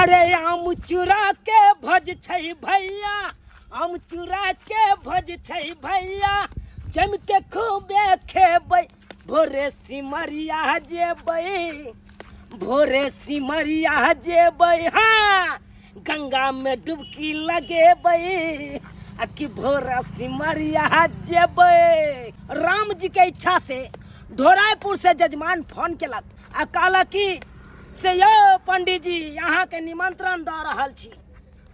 अरे आम चूड़ा के भोज छै भैया, आम चूड़ा के भोज छै भैया, जमि के खूबे खेबै, भोरे सिमरिया जेबै, भोरे सिमरिया जेबै, हाँ गंगा में डुबकी लगेबै, आ कि भोरा सिमरिया जेबै। राम जी के इच्छा से ढोरायपुर से जजमान फोन केलक आ कहलक कि से यौ पंडीजी, अहाँके निमंत्रण दऽ रहल छी,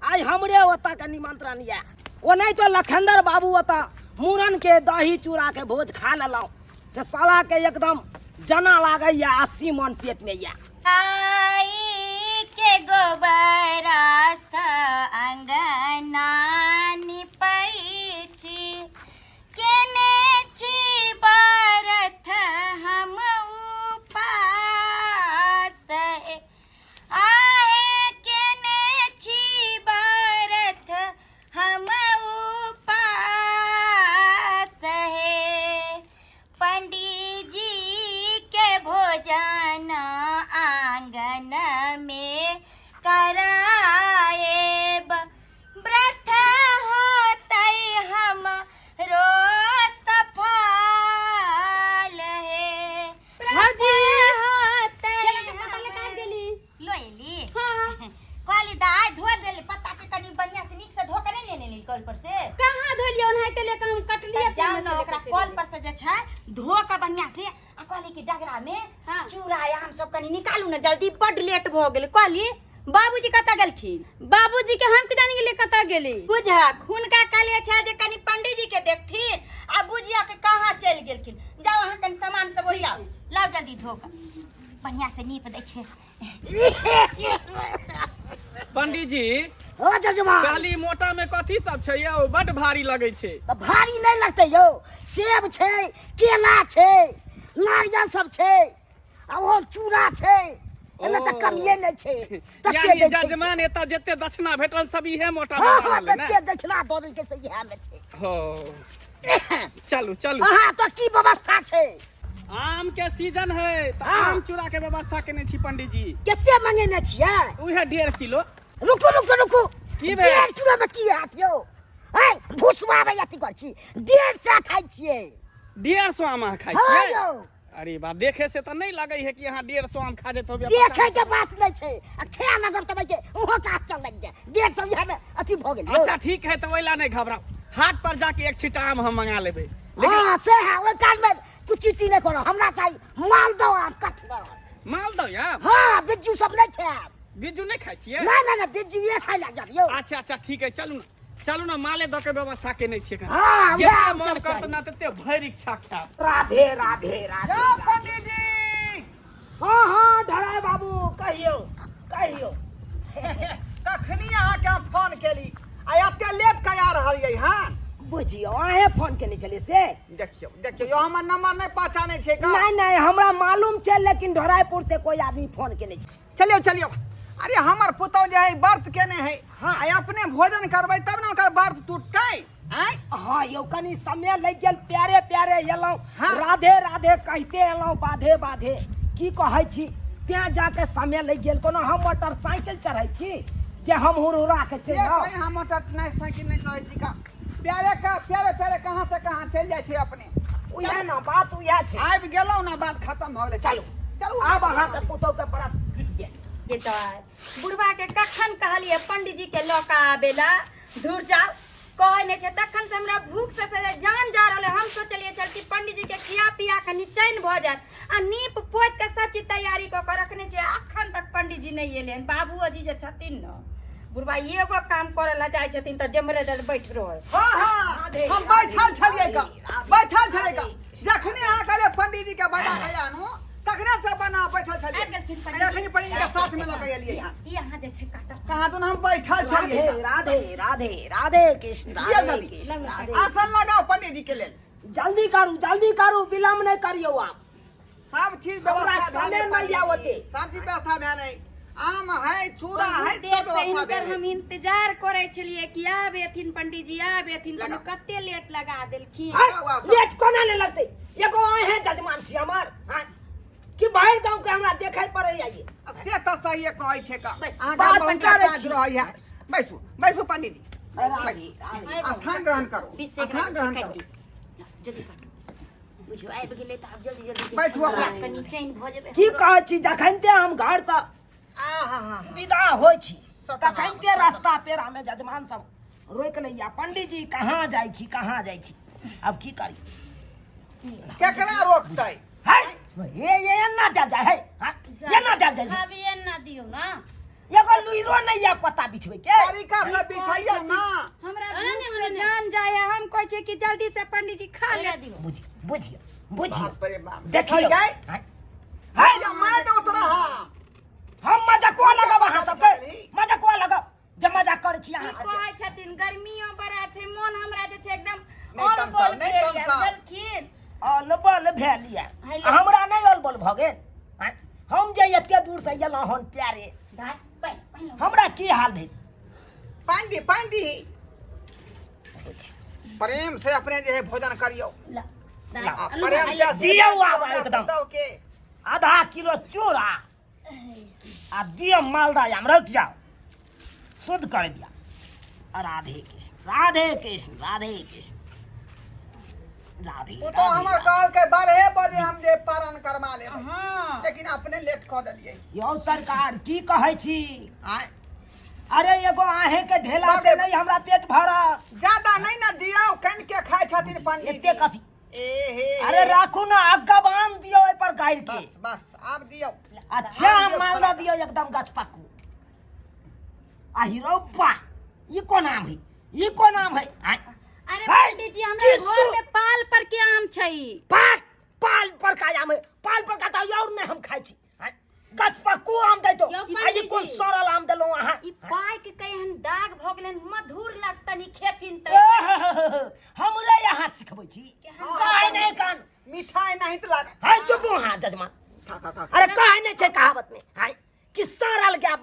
आइ हमरे ओतऽ के निमंत्रण यऽ। ओनाहितो लखनदर बाबू ओतऽ मूड़न के दही चूड़ा के भोज खा लेलहुँ, से साला के एकदम जना लागैया 80 मन पेट में यऽ। आई के गोबरा सँ अंगना निपै छी, केने छी व्रत हम उपास, आहे केने छी व्रत हम उपास हे, पंडीजी के भोजन आंगन में कराएब, व्रत होतै हमरो सफल हे। भौजी, होतै केला के पत्ता लेके आबि गेली। लोएली। हाँ। कहली दाइ धो देली पत्ता के, कनी बढ़िया से नीक से धो के नहीं लेने ली कल पर से? कहाँ धोलियै, ओनाहिते लेके हम कटलियै। तऽ जाउ ने ओकरा कल पर से जे छै धो के बढ़िया से, आ कहली कि डगरा में चूड़ा आम सब कनी निकालू ने जल्दी, बड लेट भऽ गेल। कहली बाबूजी कतऽ गेलखिन? बाबूजी के हम की जानी गेलियै कतऽ गेली। बुझक हुनका कहलियै छै जे कनी पंडीजी के देखथिन, आ बुझिया के कहाँ चलि गेलखिन। जाउ अहाँ कनी सामान सब ओरियाउ, लाउ जल्दी धो के बढ़िया से नीप दै छै। पंडीजी। हो जजमान। काली मोटा में कथी सब छै यौ? बड भारी लगै छै। तऽ भारी नहि लगतै यौ, सेब छै, केला छै, नारियल सब छै, आ ओहो चूड़ा छै, एहिमे तऽ ओ। कमिए नहि छै, तते यानी दै छै से। जजमान एतऽ जते दक्षिणा भेटल सब इहे मोटा में हँ, डालल है ने? तते दक्षिणा दऽ देलकै से इएह मे छै। हो, चलू चलू। अहाँ तऽ की व्यवस्था छै? आम के सीजन है तऽ आम चूड़ा के व्यवस्था केने छी पंडीजी। कते मंगेने छियै? उहे 1.5 किलो। रुकू रुकू रुकू। की भेल? 1.5 किलो में की हैत यौ? है भुसवाबै अथी कर छी, 150 खाइ छियै। 150 आम अहाँ खाइ हँ छियै? यौ। अरे बाप, देखे से तऽ नहि लगै है कि अहाँ 150 आम खा जेत होबे। देखे के बात नहि छै, आ खाए लगब तऽ के ओहो काज चल लागि जाए। 150 इएह में अथी भऽ गेल यौ। अच्छा ठीक है, तऽ ओहि ला नहि घबराउ, हाट पर जाके एक छिटा आम हम मंगा लेबै। लेकिन हँ से है, ओहि काज में कुछ चीटी नहि करब, हमरा चाही मालदह आम कठगर। मालदह आम? हँ, बिज्जू सब नहि खायब। बिज्जू नहि खाइ छियै? नहि नहि नहि, बिज्जूए खाइ लए जाब यौ। अच्छा अच्छा ठीक है, चलू ने चलू ने, माले दऽ के व्यवस्था केने छियै। हँ, जते उएह मन सब करत चाही। ना तते भरि इच्छा खायब। राधे राधे राधे यौ राधे। पंडीजी। हँ हँ ढराय बाबू, कहियौ कहियौ। कखनी अहाँके हम फोन केली आ एते लेट कया रहल यै? हँ बुझियौ, अहें फोन केने छलियै से? देखियौ देखियौ यौ, हमर नंबर नहि पहचानै छै का? नहीं नहीं, हमरा मालूम छै, लेकिन ढोरायपुर से कोई आदमी फोन केने छै। चलियौ चलियौ, अरे हमर पुतहु जे है व्रत केने है। हाँ। आ अपने भोजन करबै तब ने ओकर व्रत टूटतै। आँय? हाँ यौ, कनी समय लागि गेल, प्यारे प्यारे एलहुँ। हाँ। राधे राधे कहिते एलहुँ, बाधे बाधे की कहै छी, तें जाके समय लागि गेल। कोनो हम मोटरसाइकिल चढ़ै छी जे हम हुरहुरा के से चलि आउ? कहीं हम मोटर नहीं साइकिल नहीं चढ़ै छी का? प्यारे का प्यारे प्यारे कहाँ से कहाँ चलि जाइ छै अपने। उएह ने बात, उएह छै। आबि गेलहुँ ने, बात खत्म भऽ गेलै। चलू चलू। आब अहाँके पुतहु के बड़ा टूटि गेल। ये तऽ बुढ़वा के कखन कहलियै पंडीजी के लऽ कऽ आबे ला, धुर जाओ, कहै नहि छै। तखन से हमरा भूख से से जान जा रहल है। हम सोचलियै छल कि पंडीजी के खिया पिया कऽ निचैन भऽ जायत, आ नीप पोति कऽ सब चीज तैयारी कऽ कऽ रखने छियै, अखन तक पंडीजी नहि एलै हन। बाबूओ जी जे छथिन ने बुढ़वा, एगो काम करे ला जाइ छथिन तऽ जेम्हरे दर बैठ रहल। हाँ हाँ, राधे, हम बैठल छलियै का, राधे, बैठल छलियै का। राधे। जखने अहाँ कहलियै पंडीजी के बजा के आनू, तखने से बना बैठल छलियै। आबि गेलखिन पंडीजी। अखनी पंडीजी के साथ में लऽ के एलियै हँ। ई अहाँ जे छै काटब। कहाँ तो हम बैठल राधे छलियै। राधे राधे राधे कृष्ण दिअ राधे जल्दी। कृष्ण राधे। आसन लगाओ पंडीजी के लेल। जल्दी करू जल्दी करू, विलम्ब नहि करियौ आप। सब चीज हमरा व्यवस्था समय भेलै नहि पंडीजी, आवते। सब चीज व्यवस्था भेलै, आम है, चूड़ा है, बहुत सब देर से व्यवस्था हिनकर भेलै। हम इंतजार करै छलियै कि आब एथिन पंडीजी, आब एथिन। लगाओ। कते लेट लगा देलखिन। है, लगाओ आसन। लेट कोना नहि लगतै? एगो अहें जजमान छी हमर, हाँ। कि बाहर गांव के हमरा देखे पड़े ये। से तऽ सहिए कहै छै का। बस, अहाँके बात बहुत करै काज छी। रहै है। बैसू बैसू पंडित जी। राधे राधे। स्थान ग्रहण करू, बीस से स्थान ग्रहण काटि करू। दियौ। जल्दी काटू, बुझियौ आबि गेलै तऽ आब जल्दी जल्दी बैठू अपना। कनि चैन भऽ जेबै। की कहै छी, जखनते हम घर से आ हा हा विदा होइ छी सतनाम, तखनते रास्ता पेरा में जजमान सब रोकि लैया, पंडीजी कहाँ जाइ छी, कहाँ जाइ छी? आब की करी? केकरा रोकतै? है ये ये एना देल जाइ है, हाँ? एना देल जाइ छै। अभी एना दियौ ना। एगो लुइरो नहीं या पत्ता बिछबै के तरीका से बिछैया ना। हमरा अरे भूख नहीं, से नहीं। जान जाय है, हम कहै छियै कि जल्दी से पंडीजी खा ले। एना दियौ। बुझियो बुझियो बुझियो। बाप रे बाप, देखियो। देखल जाय। है है या मार दो तोरा। हम हम मजाक को लगब अहाँ सबके, मजाक को लगब जे मजाक करै छी अहाँ की सबके। कहै छथिन, गर्मियो बड़ा छै, मोन हमरा जे छै एकदम नहि ऑल तमसाउ, बॉल नहि भेल यऽ, तमसाउ। बुझलखिन? अलबल भेल यऽ। हेलो। हमरा नहि अलबल भऽ गेल? आँय? हम जे एते दूर से एलहुँ हन प्यारे, दाय, पानि, पानि लाउ। हमरा की हाल भेल? पानि दी, पानि दी। प्रेम से अपने जे है भोजन करियौ। ला, दाय, ला, आ अनु, प्रेम से दियौ आब अपना एकदम। पुतहु के। आधा किलो चूड़ा आ दिअ मालदा आम, रुकि जाओ, शुद्ध कर दिया। राधे कृष्ण राधे कृष्ण राधे कृष्ण राधे। ओ तो हमर कहलकै 12 बजे हम जे पारण करवा लेबै। हाँ। लेकिन अपने लेट कऽ देलियै। यौ सरकार, की कहै छी? आँय? अरे एगो अहें के ढेला से नहीं हमरा पेट भरत। ज्यादा नहीं ना दियौ, कनिके खाइ छथिन पंडित। एते कथी? ए हे हे। अरे राखू ना, अग्गा बांध दियौ एहि पर गाड़ि के। बस बस, आब दियौ। अच्छा आब दियौ। मालदा दियौ एकदम गछपक्कू। आ हीरो वाह, ई कोन आम है, ई कोन आम है? आँय? अरे है, पंडित जी, हमरा की घर में पाल पर के आम छै। पाल पाल पर का आम है? पाल पर का तऽ और नहीं हम खाइ छी। आँय? गछपक्कू आम दैतो यौ आ ई पंडीजी। कोन सड़ल आम देलहुँ अहाँ? ई पाइक केहन दाग भऽ गेलनि, मधुर लगतनि खेथिन तऽ। हमरे यहाँ सिखबै छी? काहे नहीं कान मिठाई नहीं तऽ लागत। हाय चुप अहाँ जजमान। खा खा खा। अरे काहे नहीं छै कहावत में हाय कि सड़ल गया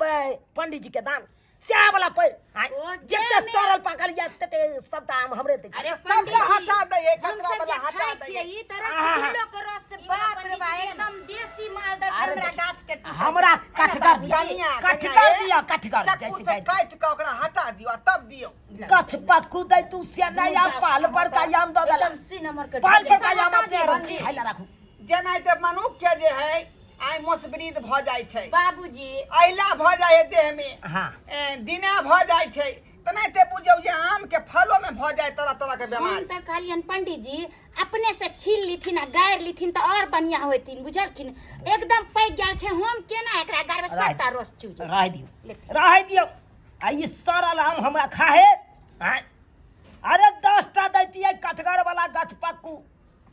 पंडित जी के दान सएह वाला पैर हाय, ओ जते जामे। सड़ल पाकल या तते सबटा आम हमरे दै छै। अरे सबटा हटा दैयै, हम कचरा सब वाला जे हटा खाइ दैयै। छियै ई तऽ आहा। रसगुल्लो के रस से, ई वाला बाप रे पंडित बा, जी दिया ना। एकदम देसी मालदह छै अरे हमरा देखी, गाछ के टूटल। हमरा कठगर दिया, कनिया, कठगर कनिया, दिया, कठगर चक्कू जैसे से गाय। काटि कऽ ओकरा हटा दियौ आ तब दियौ। कछ पक्कू दै तू से नहीं आ पाल पर का आम दऽ देला। एकदम सी नंबर के। पाल पर का आम हटा अपने दियौ। रखू, खाइ ला राखू। जेनाहिते मनुख के जे है आइ मोसवृद्ध भऽ जाइ छै, बाबूजी, अहिला भऽ जाइ है देह में, हाँ। ए, दिना भऽ जाइ छै, तेनाहिते बुझियौ जे आम के फलो में भऽ जाइ तरह तरह के हम बीमारी। तऽ कहलियनि पंडित जी अपने से छील लिथिन आ गारि लिथिन तऽ और बढ़िया होथिन, बुझलखिन? एकदम पैघ गेल छै, हम केना एकरा गारबै? सबटा रस चू जेतै। रह दियौ, रह दियौ। आ ई सड़ल आम हमरा खाहे? आँय? अरे 10टा दैतियै कठगर वाला गछ पक्कू,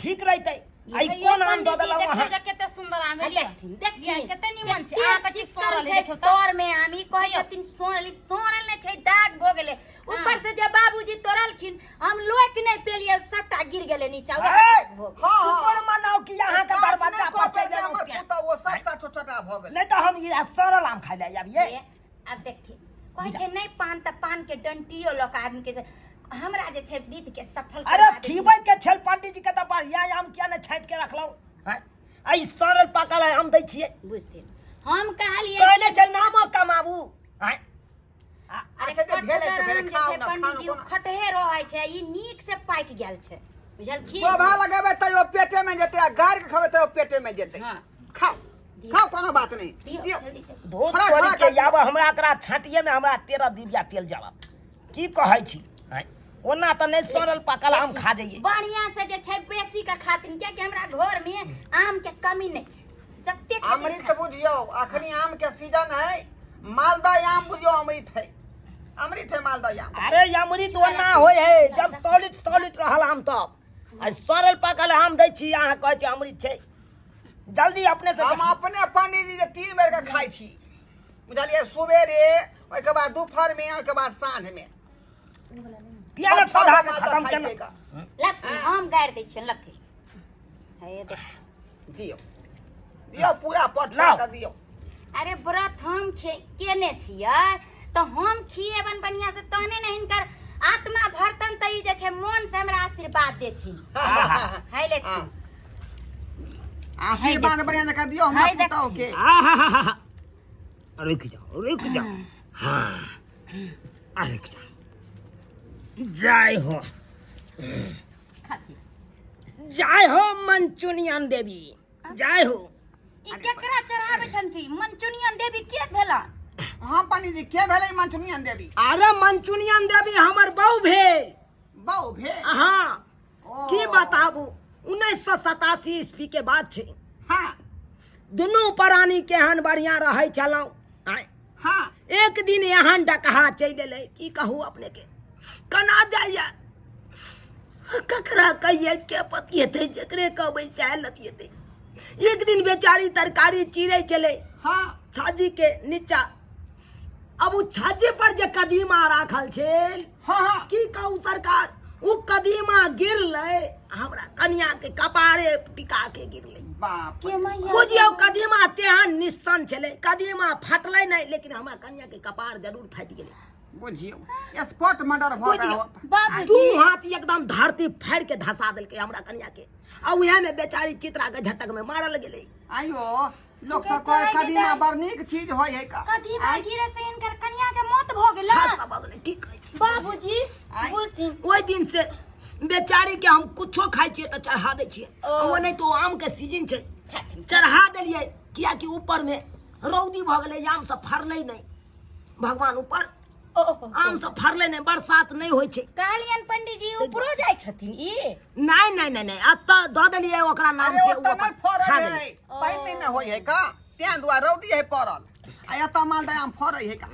ठीक रहितै। आई यौ कोन आम दऽ पंडित जी, देलहुँ देखियौ अहाँ? जे कते सुंदर आम है। देखथिन देखथिन। कते निमन छै। कते अहाँ कहै छी चिक्कन सड़ल है, छै देखियौ तऽ। तर में आम, ई कहै छथिन सड़ल, ई सड़ल नहि छै, दाग भऽ गेलै। ऊपर से जे बाबूजी तोड़लखिन, हम लोकि नहि पेलियै, सबटा गिर गेलै नीचा, उएह ऐ, दाग भऽ गेलै। हाँ, हाँ। शुक्र मनाउ कि अहाँके गाछ दरवाजा नहि पर कहबै चलि जे एलहुँ हमर तें। पुतहु ओ सबटा छोटटा भऽ गेलै। नहि तऽ हम ई सड़ल आम खाइ लए आबियै। ए, आब देखथिन, कहै छै नहि पान तऽ पान के डंटियो लऽ कऽ आदमी के जे- हमरा जे छै विध के सफल अरे करबा देथिन। खीबै के छल पंडित जी के तऽ बढ़िया आम किया नहि छाँटि के रखलहुँ? आँय? आ ई सड़ल पाकल आम दै छियै। बुझथिन, हम कहलियै कहने छै नामो कमाबू। आँय? अरे अच्छा, जे भेलै से कटगर भेलै, आम जे खाउ छै ना, पंडित खाउ जी, ओ ना। खटहे रहै छै, ई नीक से पाकि गेल छै, बुझलखिन? शोभा लगेबै तैयो पेटे में जेतै आ गारि के खेबै तैयो पेटे में जेतै। हाँ। खाओ खाओ, कोनो बात नहीं। दियौ, दियौ। जल्दी जल्दी। धूप थोड़ा- तोड़ि थोड़ा के कर दियौ। आब हमरा एकरा छाँटिए में हमरा 13 डिबिया तेल जलत। की कहै छी? आँय? ओना तऽ नहि सड़ल पाकल आम खा जइयै। बढ़िया से जे छै बेची के खातिन, कियाकि हमरा घर में आम के कमी नहि छै, जते खेथिन अमृत खा। बुझियौ अखनी आम के सीजन है, मालदह आम बुझियौ अमृत है, अमृत है मालदह आम। अरे अमृत ओना होइ है जब सॉलिड सॉलिड रहल आम तब। आ सड़ल पाकल आम दै छी अहाँ कहै छी अमृत छै। जल्दी अपने से हम अपने पंडित जी जे 3 बेर के खाइ छी, बुझलियै? सुबेरे, ओहिके बाद दुपहर में, ओहिके बाद साँझ में। किया ने छह सधा गो के मालदह खत्म खाइ केना छियै का। लक्ष्मी, हम गारि दै छियनि, लथी हे देख। दियौ दियौ, पूरा पट लाउ। कऽ दियौ। अरे व्रत हम केने छियै तऽ हम खिएबनि बढ़िया से, तहने ने हिनकर आत्मा भरतन, तऽ ई जे छै मोन से हमरा आशीर्वाद देथिन। है लेथिन। आशीर्वाद बढ़िया जकाँ दियौ हमरा हाय पुतहु के। आहाहाहा। रुकि जाओ, रुकि जाओ, हाँ, रुकि जाओ। जय हो, जय हो मंचुनियन देवी, जय हो। ई केकरा चढ़ाबै छथिन? मंचुनियन देवी के भेला? हाँ पंडित जी, के भेलै मंचुनियन देवी? अरे मंचुनियन देवी हमर बहू भेल। बहु भेल? हाँ। ओ। की बताबू, 1987 ईस्वी के बात छै। हाँ। दुनू प्राणी केहन बढ़िया रहै छलहुँ। आँय। हाँ। एक दिन एहन डकहा चलि एलै, की कहू अपने के, कना जाइए, ककरा कहिए, के पतिएतै, जकरे कहबै सएह लतिएतै। एक दिन बेचारी तरकारी चीरै छलै। हाँ। छाजी के नीचा, अब उ छज्जे पर जे कदीमा राखल छै। हाँ हाँ। की कहू सरकार, उ कदीमा गिरलै, हमरा कनिया के कपारे टिका के गिरलै। बाप के मैया। बुझियौ, कदीमा तेहन निस्सन छलै, कदीमा फटलै नहि, लेकिन हमरा कनिया के कपार जरूर फाटि गेलै। बुझियौ, स्पॉट मर्डर भऽ गेल। बुझियौ। बाबूजी। दू हाथ एकदम धरती फाड़ि के धसा देलकै हमरा कनिया के, आ उएह में बेचारी चित्रा के झटक में मारल गेलै। आइयो लोक सब कहे कदीमा बड़ नीक चीज होय है का। कदीमा आइ गिरे से इनकर कनिया के मौत भऽ गेल। हाँ, सब भऽ गेलै, की कहै छी। बाबूजी। आइ। बुझथिन। ओहि दिन से बेचारी के हम कुछो खाइ छियै तऽ चढ़ा दै छियै। ओ। ओ नहि तो आम के सीजन छै, चढ़ा देलियै, कियाकि ऊपर में रौदी भऽ गेलै, आम सब फड़लै नहि, भगवान ऊपर ओहो। आम सब फड़लै नहि, बरसात नहि होइ छै। कहलियनि पंडीजी ऊपरो जाइ छथिन ई? नहि नहि नहि नहि, एतऽ दऽ देलियै ओकरा नाम अरे से, ओ ओतऽ अपन नहि फड़ै खा है। गेलै। पानि नहि ने होइ है का, तें दुआरे रौदी है पड़ल, आ एतऽ मालदह आम फड़ै है का।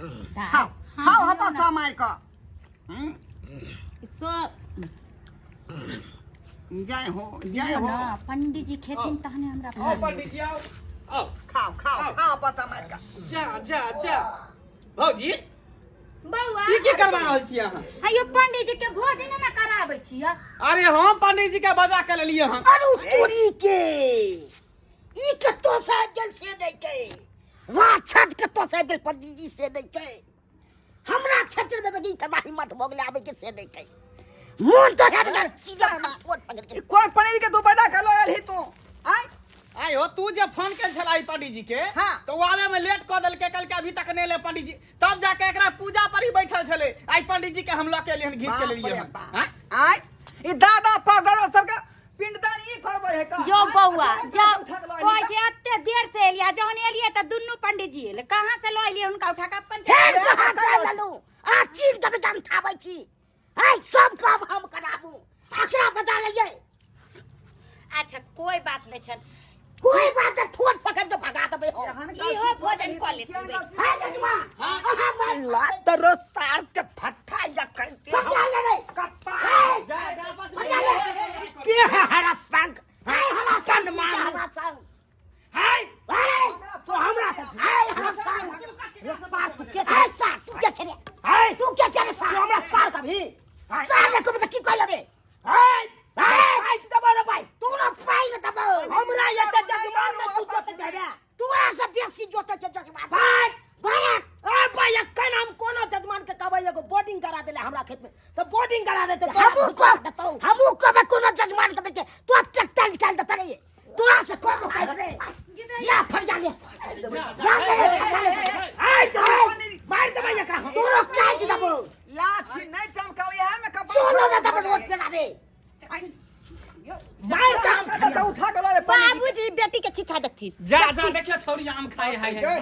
खाओ खाओ हपसा मारि कऽ। सब जय हो, जय हो। ना पंडीजी खेथिन तहने हमरा आओ पंडीजी, आओ आओ। खाओ खाओ खाओ हपसा मारि कऽ। जा जा जा। भौजी, बौआ, ई की करवा रहल छी अहाँ? हयो पंडीजी के भोजन ने कराबै छियै। अरे हम पंडीजी के बजा के लेलियै हन। अरे तोरी के, ई कतौ से आबि गेल से नहि के, राक्षस कतौ से आबि गेल पंडीजी से नहि के, हमरा क्षेत्र में बगी केना हिम्मत भऽ गेलै आबै के से नहि के, मोन तो है बेटा सीधा फोन पकड़ के। ई कोन पनीर के तू पैदा कर लऽ ही तू आय? आइ हो, तू जे फोन केल छला पंडीजी के, हाँ। तो ओ आवे में लेट कऽ देलकै, कहलकै अभी तक नहि एलै पंडीजी, तब जाके एकरा पूजा पर ही बैठल छलै। आइ पंडीजी के हम लऽ के एलियै हन, घीच के बाप लेलियै रे हन। बाप। आँय? आय ई दादा पर दादा सबके पिंडदान ई करबै है का? यो आय, बौआ, अकेले जाओ। उठा के लऽ कहै एली छै एते देर से एलियै, जहन एलियै तऽ दुनू पंडीजी एलै, कहाँ से लऽ एलियै हुनका उठा कऽ अपन? फेर कहाँ से ललू आ चीर देबै दम थाबै छी। आइ सब काम हम कराबू, अकरा बजा लियै। अच्छा कोई बात नहीं छन। कोई बात नहीं, ठोर पकड़ के भगा देबै हम। एहन इहो भोजन कऽ लेतै। केहन गलती? है जजमा, अहाँ मार ला तरो सार के फट्ठा या करते पकड़ ले रे। जा जा बस। के है हरा संग? है हरा संग, हरा संग है तो हमरा है हरा संग रे सार। तू के है सार? तू के छे रे? है तू के छे रे सार? तू हमरा सार कभी सार रे को की कहले रे? है है दबा रे भाई, तू ना पाई के दबा हमरा। एते जजमान में तू जोते दे रे, तोरा से बेसी जोते छे जजमान भाई भाई। ए भाई, एखन हम कोनो जजमान के कहबै एगो बोर्डिंग करा देले हमरा खेत में तऽ बोर्डिंग करा देते। हमहू को, हमहू कहबै कोनो जजमान के बेटे, तू ट्रैक्टर निकाल देता रे, तोरा से कम कह रे। या फरिया ले, या ले, ए चल मार देबै एकरा हम। तोरो काज देबो। लाठी नहीं चमकाओ, इएह में कपार चलो ना देबै रोड पे ना रे। आइ, मार के हम कतऽ से उठा के लऽ ले पंडीजी के? बाबूजी बेटी के छिछा देखथिन। जा जा, देखियो छौरी आम खाए है। गे,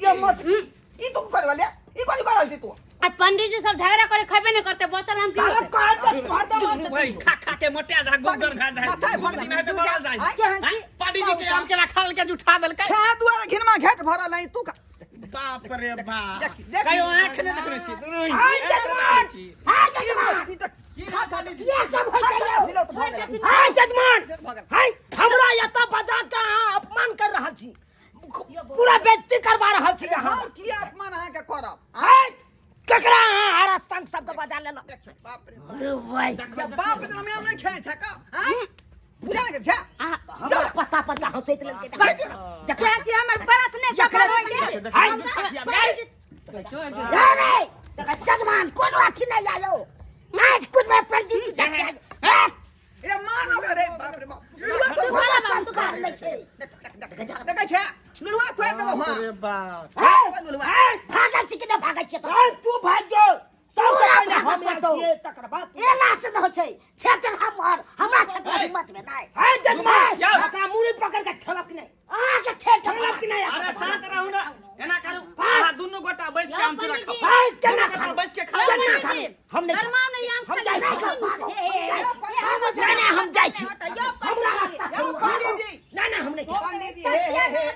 ये मत ई तू कर वाले, ई कोन कर रहल छी तू? आ पंडीजी सब झगड़ा करे खेबे नहीं करते, बचल हम की साला होतै? कहै छै तोहर दमा से। वही खा खा के मोटा जा, गुदर भए जाए। माथा भऽ गेलै। नहीं तऽ मरल जाए। आइ, केहन छी? पंडीजी के आम के रखल के जुठा देलकै। खा दुआरे घिनमा घेट भरल है तू खा। बाप रे बाप। देख, देख। कहियो आँख नहि देखने छी। आइ जजमान, आइ जजमान, ई तऽ की रे पंडीजी? ये सब होइ छै यौ। सिलौट भऽ गेलै। आइ जजमान, भऽ गेल। हाय, हमरा एतऽ बजा के अहाँ अपमान कर रहल छी, पूरा बेइज्जती करवा रहल छी अहाँ। हम की अपमान अहाँके करब? हाय, ककरा अहाँ हरा संग सबके बजा लेलहुँ? बाप रे। अरे भाई, या बाप के जन्म नहीं खाए छै का? आँय? बुझा के छै। हमरा पता पता हंसैत लेलकै। देख। केहन छी, हमर व्रत नहि सफल होइ गेल। हाय, रे जजमान, कोनो अथी नहीं आयो आज कुछ में पंडित जी देख। रे मान ओकरा रे, बाप रे बाप। लुलुआ तू तो खा ले बाबू, तू खा। संस्कार नहि छै। देखै छै, लुलुआ तोड़ि देलहुँ। बाप हँ रे बाप। हे, लुलुआ। भागै छी कि नहि भागै छियै तो? अरे तू भाग जो, सबसे पूरा पहिले भागऽ हम आयल पड़तौ। छियै, तकर बाद तू। एना से नहि होइ छै। क्षेत्र हमर, हमरा क्षेत्र हिम्मत में नहि। हे जजमान, यौ। ओकरा मुड़ी पकड़ के ठेलक नहि। अहाँके ठेल के ठेलक नहि। अरे शांत रहू ना, एना करू, अहाँ दुनू गोटा बैस के आम चूड़ा खाउ। हे केना दुनू गोटा खाउ? बैस के खाउ। केना पंडित खाउ? जी, हम नहि खाउ। गरमाउ नहि आम हम खा जाइ ले। छी। नहि नहि नहि, हम जाइ छी। हमरा रास्ता यौ छोड़ू। पंडित जी। नहि नहि, हम नहि खाउ। पंडित जी, हे हे हे,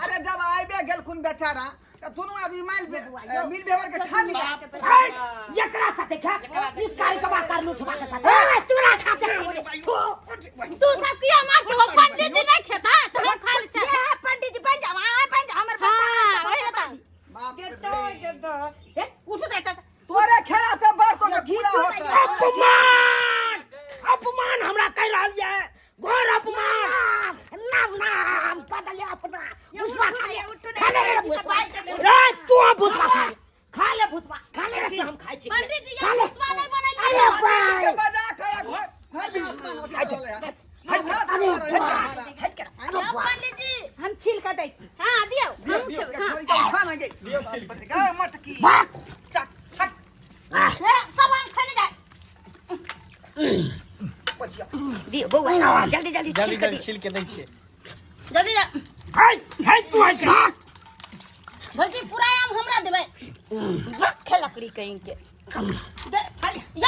अरे जब आबे गेलखुन बेचारा तऽ दुनू आदमी माइल मिल व्यवहार के खा लिया। हे, एकरा साथे खा, ई कार्यक्रम कर लूठवा के साथे। ए, तोरा खाते थू। तू सब किया मार छो? पंडित जी नहीं खेता तो हम खा ले। ये है पंडित जी, बन जाओ, आ बन जाओ हमर। हां, वही बता। बाप रे। ए, उठो तो एतऽ से। तोरे खेला से बड़ तोरे पूरा होता। अपमान, अपमान हमरा कहि रहल ये, घोर अपमान। नाम नाम नाम कऽ देलियै अपना। भुसबा खा ले, खा ले रे भुसबा। रे तू भुसबा खा ले, खा ले भुसबा खा ले रे। हम खाइ छी। पंडित जी, खा ये ले। भुसबा नहीं बनैले। अरे बाय। बजा कर घर घर में अपमान होती चले है। अरे अरे अरे यो बाप। पंडित जी, हम छील के दै छी। हां, दियो, हम खेबै। हां। खा ना गे। दियौ छिलका। गे मटकी। भाग। चक हट। हे, सब आम खा ले जाए। बचिया। दियो बौआ, जल्दी जल्दी जल्दी छील के जल्दी दियो। छील के दै छियै। जल्दी जा। हे हे, तू हट के। भौजी, पूरा आम हमरा देबै। रखे लकड़ी कहीं के यो।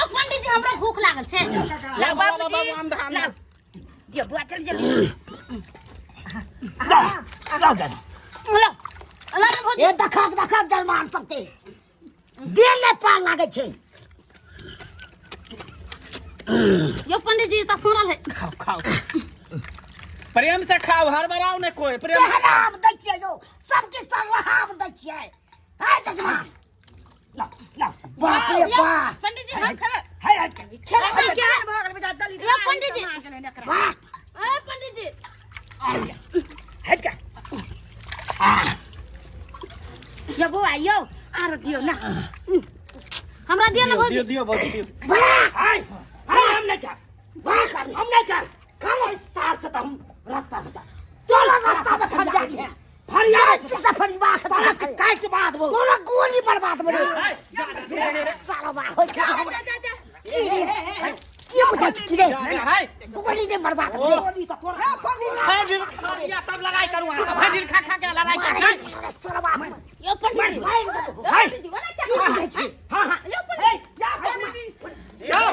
पंडित जी, हमरा भूख लागल छै। लाओ बाबू, बाबूजी, आम दे, आम दे। लाओ, दियो बुआ, चल जल्दी। लाओ जा। लो लो ना भौजी। ए, देखक देखक, जलमान सबके देल नहि पार लागै छै। यो पंडित जी, तऽ सुनल है। खाओ खाओ, प्रेम से खाओ, हड़बड़ाओ ने कोई, प्रेम से। हराम दै छियै यौ, सबके सरलहाम दै छियै। है जजमान। लाओ लाओ। बाप रे यो बाप। पंडित जी, हम खेबै। हे, हट के। खेला खेला केहन भऽ गेल बेटा दलित। यो पंडित जी। बाप। ए पंडित जी। हट के। यो बौआ, यो आरो दियो ना। हमरा दियो ना दियौ भौजी। दियौ दियौ भौजी, दियौ। हे हे, हम नहीं खाब। बाप। हम नहीं खाब। खाले सार से तो हम रास्ता बता चलो, रास्ता में फट जाइ छै। फरिया। से फरिया सड़क काट बाद वो तोरा गोली बर्बाद बने साला। बा होइ छै जा जा जा। की रे, की बुझै छी की रे? हाय। गोली ने बर्बाद बने। गोली तो तोरा। भरि दिन खा लिया तब लड़ाई करू अहाँ सब। भरि दिन खा खा के लड़ाई करू। साला बा। यो पंडित जी। मारि देबो। यो पंडित जी, ओना क्या की बुझै छी? हां हां। यो पंडित जी। यौ।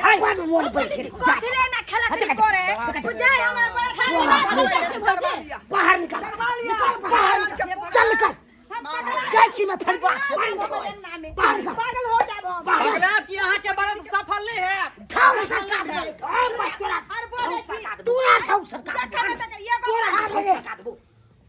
हाय। बड़ मोन बढ़ गेल। जा। कथिले ना खेला के करे तू जाय हमरा बड़ा। खाली बात हो जाइ छै करवा भौजी। लिया। बाहर निकाल। करवा लिया। निकाल बाहर, निकाल, चल निकाल। जाइ छी मैं फरिया। बाहर निकाल। पागल हो जाब हम। बाहर। पगला की अहाँ के बरत सफल नहीं है। ठाउर सरकार दे। आ मत तोरा। आर बोलै छी। तोरा ठाउर सरकार दे। जखन तक ये तोरा आ रे। सरकार देबो।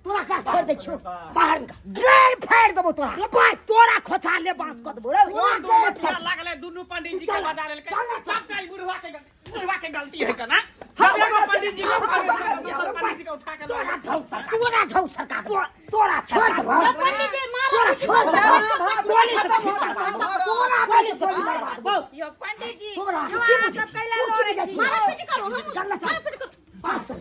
तोरा का छोड़ दे छो। बाहर निकाल। गैर फाड़ देबो तोरा। रे भाई, तोरा खोचा ले बांस कऽ देबो रे। तोरा कोन दू गैर मथिया फाड़। लागले दुनू पंडित जी के चल, बजा लेलकै। चल, चल। सबटा ई बुढ़वा के गलती, बुढ़वा के गलती है कना। हम एगो पंडित जी के उठा के, दोसर पंडित जी के उठा के लऽ तोरा ठाउर सरकार। तोरा ठाउर सरकार दे। तोरा छोड़ देबो। यो पंडित जी, मारो। तोरा छोड़ देबो। गोली से खत्म होता। तोरा गोली से बर्बाद बो। यो पंडित जी, तोरा यो अहाँ सब कैला तू की लड़ै बुझै छी? छी? मारो पीट करू हम। चल ना, चल। मारो पीट करू। बात सुन।